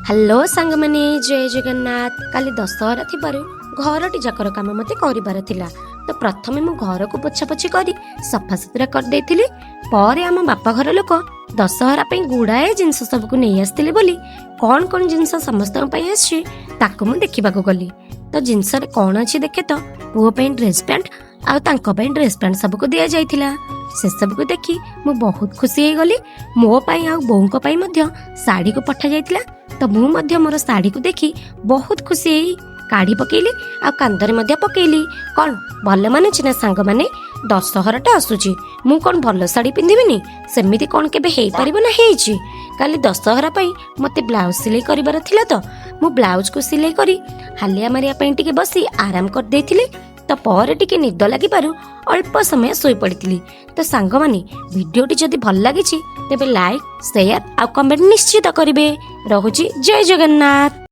Hello ସାଙ୍ଗମାନେ, ଜୟ ଜଗନ୍ନାଥ। କାଲି ଦଶହରା ଥିବାରୁ ଘରଟି ଯାକର କାମ ମୋତେ କରିବାର ଥିଲା। ତ ପ୍ରଥମେ ମୁଁ ଘରକୁ ପୋଛାପୋଛି କରି ସଫାସୁତୁରା କରିଦେଇଥିଲି। ପରେ ଆମ ବାପା ଘର ଲୋକ ଦଶହରା ପାଇଁ ଗୁଡ଼ାଏ ଜିନିଷ ସବୁକୁ ନେଇ ଆସିଥିଲେ ବୋଲି କ'ଣ କ'ଣ ଜିନିଷ ସମସ୍ତଙ୍କ ପାଇଁ ଆସିଛି, ତାକୁ ମୁଁ ଦେଖିବାକୁ ଗଲି। ତ ଜିନିଷରେ କ'ଣ ଅଛି ଦେଖେ ତ ପୁଅ ପାଇଁ ଡ୍ରେସ୍ ପ୍ୟାଣ୍ଟ ଆଉ ତାଙ୍କ ପାଇଁ ଡ୍ରେସ୍ ପ୍ୟାଣ୍ଟ ସବୁକୁ ଦିଆଯାଇଥିଲା। ସେସବୁକୁ ଦେଖି ମୁଁ ବହୁତ ଖୁସି ହେଇଗଲି। ମୋ ପାଇଁ ଆଉ ବୋଉଙ୍କ ପାଇଁ ମଧ୍ୟ ଶାଢ଼ୀକୁ ପଠାଯାଇଥିଲା। ତ ମୁଁ ମଧ୍ୟ ମୋର ଶାଢ଼ୀକୁ ଦେଖି ବହୁତ ଖୁସି ହେଇ କାଢ଼ି ପକେଇଲି ଆଉ କାନ୍ଧରେ ମଧ୍ୟ ପକେଇଲି। କ'ଣ ଭଲ ମାନୁଛି ନା ସାଙ୍ଗମାନେ? ଦଶହରାଟା ଆସୁଛି, ମୁଁ କ'ଣ ଭଲ ଶାଢ଼ୀ ପିନ୍ଧିବିନି? ସେମିତି କ'ଣ କେବେ ହେଇପାରିବ ନା ହେଇଛି? କାଲି ଦଶହରା ପାଇଁ ମୋତେ ବ୍ଲାଉଜ ସିଲେଇ କରିବାର ଥିଲା। ତ ମୁଁ ବ୍ଲାଉଜକୁ ସିଲେଇ କରି ହାଲିଆ ମାରିବା ପାଇଁ ଟିକେ ବସି ଆରାମ କରିଦେଇଥିଲି। ତ ପରେ ଟିକେ ନିଦ ଲାଗିବାରୁ ଅଳ୍ପ ସମୟ ଶୋଇପଡ଼ିଥିଲି। ତ ସାଙ୍ଗମାନେ, ଭିଡ଼ିଓଟି ଯଦି ଭଲ ଲାଗିଛି, ତେବେ ଲାଇକ୍, ସେୟାର ଆଉ କମେଣ୍ଟ ନିଶ୍ଚିତ କରିବେ। ରହୁଛି, ଜୟ ଜଗନ୍ନାଥ।